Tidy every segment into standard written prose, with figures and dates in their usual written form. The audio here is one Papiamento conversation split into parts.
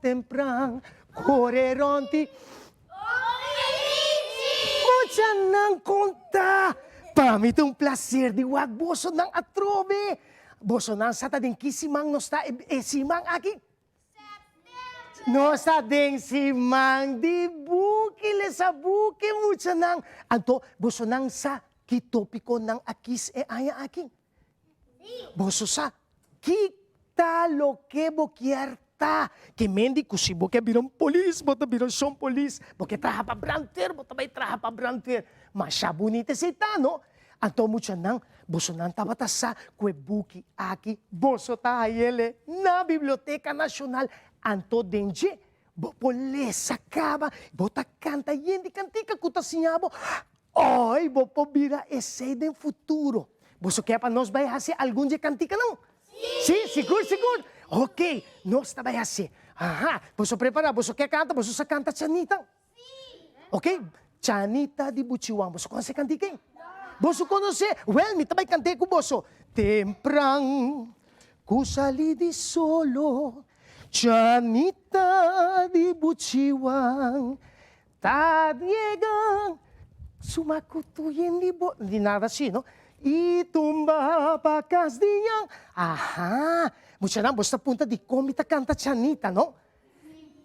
tempran, kore rònt i. Muchanan konta! Pa mi ta un plaser di wak bosonan atrobe. Bosonan sa ta den ki siman nos ta e siman aki? Nos ta den siman di buki, lesa buki muchanan. Anto bosonan sa ki topikonan a kis e aña aki? Boso sa ki ta loke bo kier ta. Ke men di ku si bo ke bira un polis, bo ta bira shon polis. Bo ke traha pa brandweer, bo ta bai traha pa brandweer. Masha bunita esei ta, no? Anto muchanan, bosonan tabata sa ku e buki aki boso ta hayele na Biblioteka Nashonal. Anto den dje bo por lesa kaba, bo ta kanta yen di kantika ku ta siña bo. Oi, bo por bira esei den futuro. Boso ke pa nos bai hasi algun dje kantikanan? Sí! Sigur, sigur? Oke, nos ta bai hasi. Aha, boso prepará? Boso ke kanta? Boso sa kanta Chanita? Ok, Chanita di Buchiwan, boso konosé kantika ei? Boso konosé? Wèl, mi ta bai kant'é ku boso. Tempran ku sali di solo, Chanita di Buchiwan ta yega su makutu yen di bo, di nada así, no? I tumba pa kas di Yan. Aha, muchanan, boso ta punta dikon mi ta kanta Chanita, no?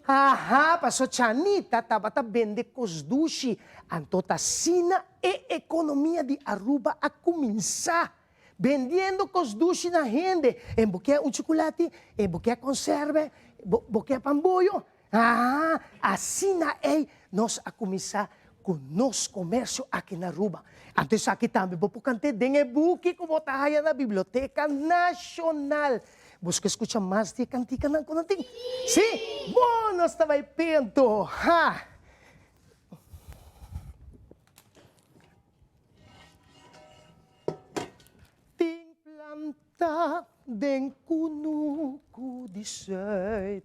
Haha, paso Chanita tabata bende kos dushi, anto ta asina e ekonomia di Aruba a kuminsá, bendiendo kos dushi na hende, en bo ke un chukulati, en bo ke konserve, bo bo ke pamboyo, haha, asina ei nos a kuminsá ku nos komersio aki na Aruba. Anto esaki tambe bo por kant'é den e buki ku bo ta haya na Biblioteka Nashonal. Bos ke skucha mas di e kantikanan ku nan tin? Sí! Bon, nos ta bai pento! Ha! Tin planta den kunuku di Zuid.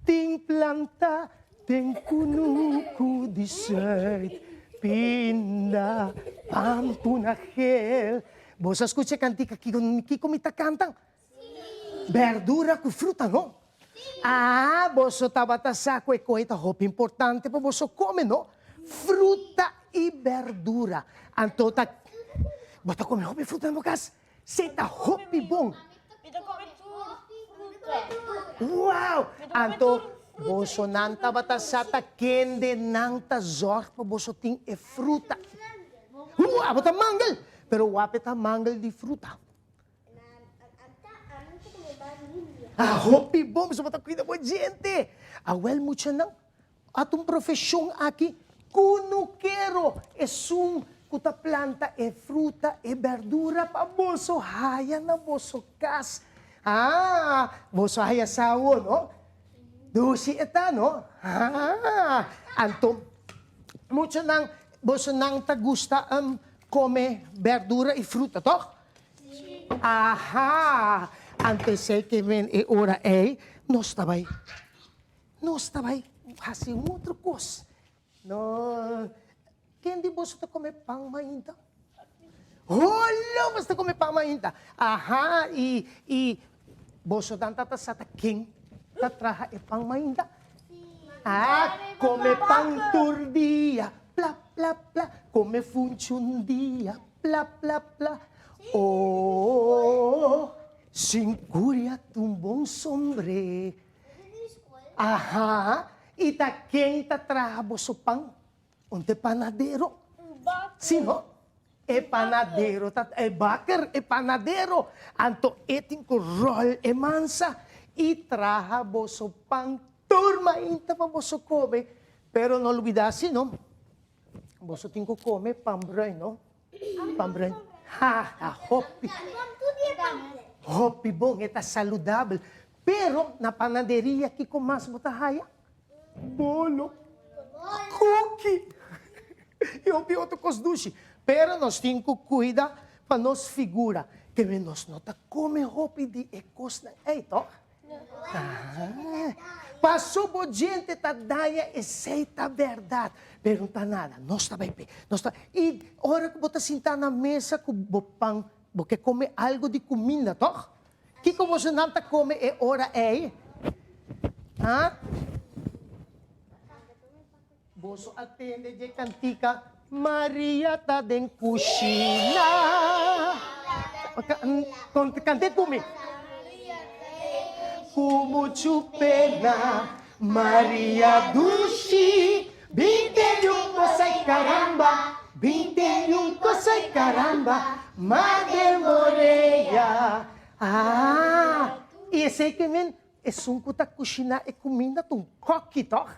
Tin planta den kunuku di Zuid. Pinda, pampuna gel. Bo sa skucha e kantika kiko kiko mi ta kanta? Berdura ku fruta no? Ah, boso tabata sa ku e koe ta hopi importante pa boso kome no? Fruta i berdura. Anto ta bo ta kome hopi fruta na bo kas? Si ta hopi bon. Mi ta kome tur fruta. Wow! Anto bosonan tabata sa ta kende nan ta zorg pa boso tin e fruta. Wow! Abo ta mangel! Pero wape ta mangel di fruta. Ah, hopi bon, boso bo ta cuida bo djente. Awel muchanan, At un profesion aki kunukero, esun ku ta planta e fruta, e berdura pa boso haya na boso kas. Ah, boso haya sa awor, no? Dushi e ta, no? Ah, anto muchanan, bosonan ta gusta kome berdura i fruta, tòg? Aha, anto esei ke men e ora ei nos ta bai. Nos ta bai hasi un otro kos. No, ken di boso ta kome pan mainta? Holo, boso ta kome pan mainta. Aha, i, i boso dan ta sa ta ken ta traha e pan mainta? Ah, kome pan tur dia, pla, pla, pla, kome funchi un dia, pla, pla, pla. Oh, sin curia t'un bon sombre. Aha, i ta ken ta traha boso pan? Un ta e panadero. Si no? E panadero ta, e baker, e panadero. Anto e tin ku ròl e mansa i traha boso pan tur mainta pa boso kome. Pero no lubidá si no, boso tin ku kome pan bruin no. Pan bruin. Ha, ta hopi, hopi bon, e ta saludabel. Pero na panaderia kiko mas bo ta haya? Bolo, kuki i hopi otro kos dushi. Pero nos tin ku kuida pa nos figura, keme nos no ta kome hopi di e kosnan ei, tòg? Paso bo djente ta daña, esei ta bèrdat. Pero no ta nada, nos ta bai p'e. Nos ta, i ora ku bo ta sintá na mesa ku bo pan, bo ke kome algu di kuminda, tòg? Kiko bosonan ta kome e ora ei? Ha? Boso a tende dje kantika Maria ta den kushina. Kante ku mi. Ku muchu pena Maria dushi 21 kos ay karamba 21 kos ay karamba Mader Morea. Ah, i esei ke men esun ku ta kushiná e kuminda ta un kòki tòg?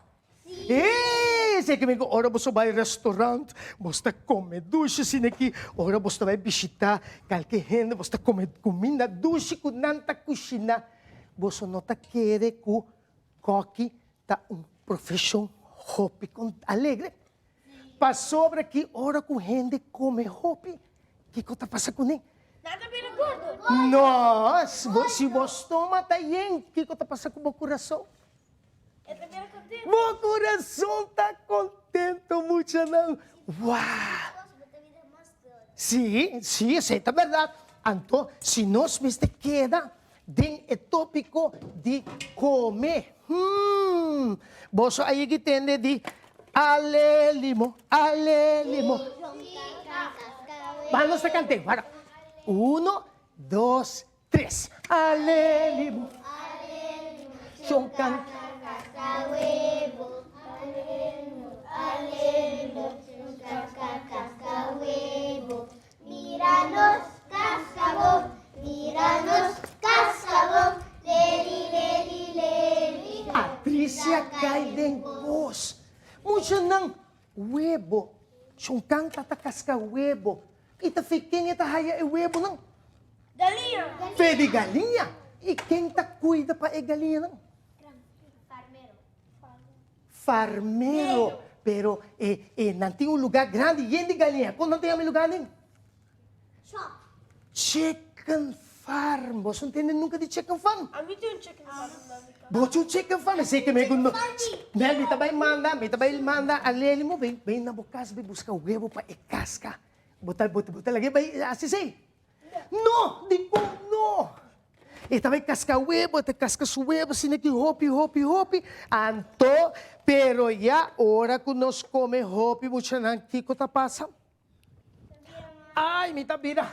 Eee, esei ke men ku ora boso bai restaurant, bos ta kome dushi asina aki, ora bos ta bai bishitá kalke hende, bos ta kome kuminda dushi ku nan ta kushiná. Boso no ta kere ku kòki ta un profeshon hopi alegre? Pasobra ki ora ku hende kome hopi, kiko ta pasa kuné? Nan ta bira gordo. No, si bo stoma ta yen, kiko ta pasa ku bo kurason? E ta bira kontento. Bo kurason ta kontento, muchanan. Wah! Sí, sí, esei ta bèrdat. Anto, si nos mester keda den e tópiko di kome. Hmm, boso a yegi tende di Ale limo, ale limo. Ban nos ta kant'é. Wara. Uno, dos, tres. Ale limo. Shon kan. Mira nos cascabon, mira nos cascabon, leli, leli, leli. Patricia kai den pos. Muchanan, webo. Shon Kanta ta kaska webo. I ta fi ken e ta haya e webonan? Galiña. Fe di galiña. I ken ta kuida pa e galiñanan? Farmero. Farmero. Pero e e nan tin un lugar grandi yen di galiña. Kon nan ta yama e lugar nin? Shop. Chicken farm. Boso no tende nunca di chicken farm? Ami tin un chicken farm na mi cas. Bo tin un chicken farm? Esei ke mi ku no. Nel, mi ta bai manda, mi ta bai manda a Leli mo bin, bin na bo cas bin busca webo pa e casca. Bo ta bo ta lag'e bai hasi esei? No! Dikon no? E ta bai kaska webo, e ta kaska su webo asina ki hopi, hopi, hopi. Anto, pero ya ora ku nos kome hopi muchanan, kiko ta pasa? Ai, mi ta bira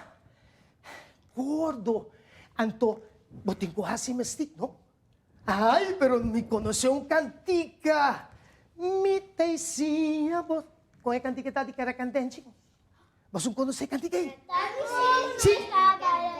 gordo. Anto, bo tin ku hasi mestik, no? Ai, pero mi konosé un kantika. Mi ta isiña bo. Kon e kantika ta di Karakantenchi? Boso konosé kantika ei? Sí.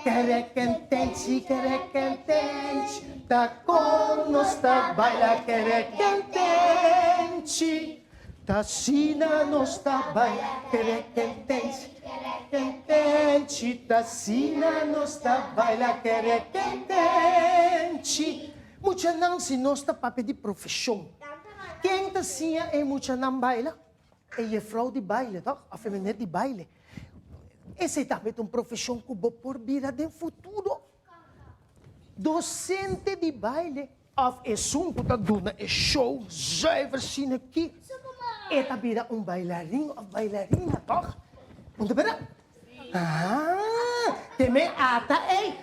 Kerekentenchi, kerekentenchi, ta kon nos ta baila kerekentenchi, ta asina nos ta baila kerekentenchi, kerekentenchi, ta asina nos ta baila kerekentenchi. Muchanan, si nos ta papia di profeshon, ken ta siña e muchanan baila? E jefrouw di baile toch? Of e meneer di baile. Esei tambe ta un profeshon ku bo por bira den futuro. Docente di baile of esun ku ta duna e show zuiver asina aki, e ta bira un bailarin of bailarina toch? No ta bira? Ah, te me ata ei.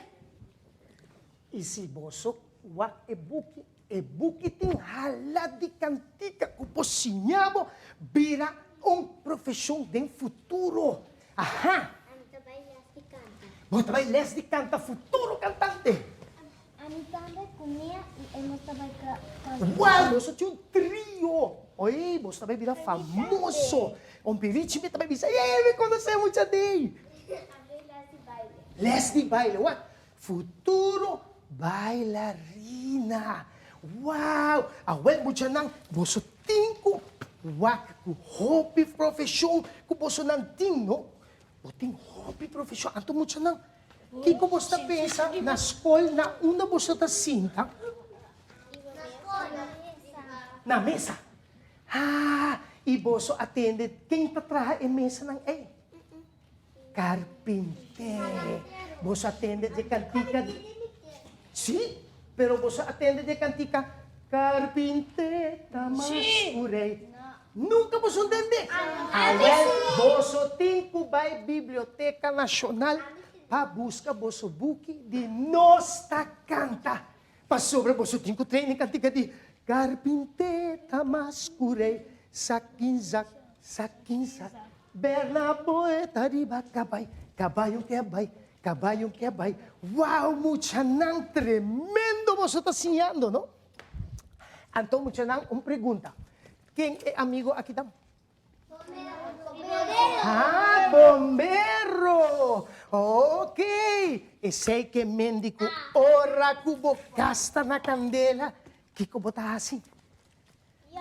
I si boso wak e buki, e buki tin hala di kantika ku por siña bo bira un profeshon den futuro. Aha! Ami ta bai les di kanta. Bo ta bai les di kanta, futuro kantante. Ami tambe ku Mia i Emos ta bai kanta. Wèl, boso tin un trio. Oye, boso ta bai bira famoso. Un pirichi mi ta bai bisa, Ey, mi konosé mucha dei. Ami bai les di baile. Les di baile, wak. Futuro bailarina! Wow! Awel muchanan, boso tin ku wak ku hopi profeshon ku bosonan tin, no? Bo tin hopi profeshon. Anto muchanan, kiko boso ta pensa na skol na unda boso ta sinta? Na mesa. Ha! I boso a tende ken ta traha e mesanan ei? Carpinté. Boso a tende dje cantica? Sí, pero boso a tende dje cantica? Carpinté ta mas cu rey. Nunca boso ntende? Awel, boso tin cu bay Biblioteca Nacional pa busca boso buki di Nos Ta Canta. Pasobra boso tin cu train e cantica di. Carpinte ta mas cu rey, sakin zak, sakin zak. Bernaboe ta riba cabay, cabayo ke bay, cabayo ke bay. Wow, muchanan, tremendo boso ta siñando, no? Anto muchanan, un pregunta. Ken e amigo aki ta? Ah, bombero! Ok, esei ke men di ku ora ku bo kas ta na kandela, kiko bo ta hasi?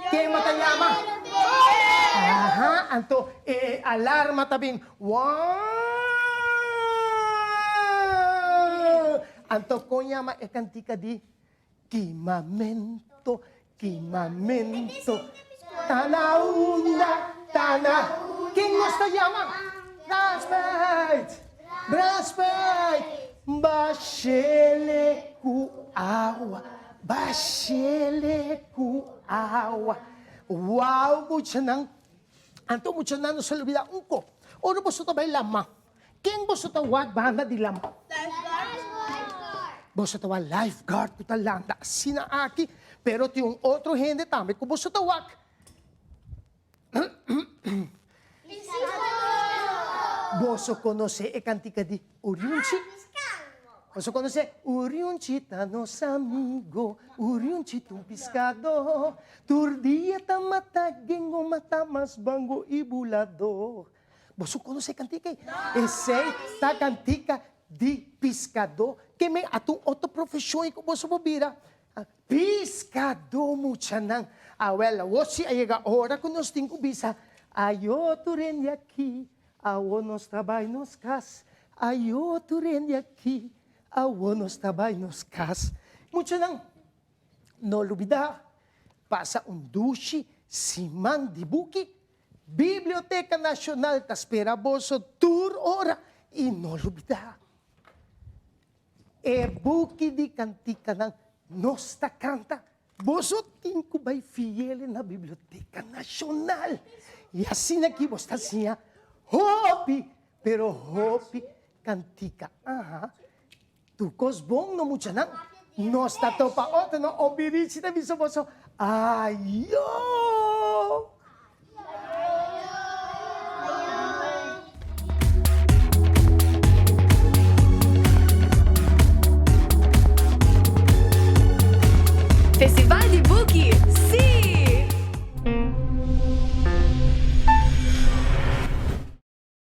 Ken bo ta yama? Aha, anto e alarma ta bin, Wauw! Anto kon yama e kantika di Kimamento, kimamento, ta na unda, ta na. Ken nos ta yama? Braspuit, braspuit, bashele ku awa, bashele ku awa. Wou, muchanan, anto muchanan nos a lubida un kos, ora boso ta bai lama, Ken boso ta wak banda di lama? Boso ta wak lifeguard ku ta landa asina aki, pero tin un otro hende tambe ku boso ta wak. Boso konosé e kantika di Uriunchi? Boso konosé? Uriunchi ta nos amigo, Uriunchi ta un piskadó, tur dia ta mata gengo, mata mas bango i buladó. Boso konosé kantika ei? Esei ta kantika di piskadó. Ke men a ta un otro profeshon ei ku boso por bira? Piskadó, muchanan. Awèl, awor si a yega ora ku nos tin ku bisa, Ayo tur hende aki, awor nos ta bai nos kas. Ayo tur hende aki, awor nos ta bai nos kas. Muchanan, no lubidá, pasa un dushi siman di buki. Biblioteca Nacional ta spera boso tur ora y no lubida e buki di canticanan Nos ta canta. Boso tin cu bay fiel na Biblioteca Nacional y asina aki bos ta siña hopi pero hopi cantica. Aha. Tur kos bon no muchanan. Nos ta topa otro no. Obirichi ta bisa boso ayo.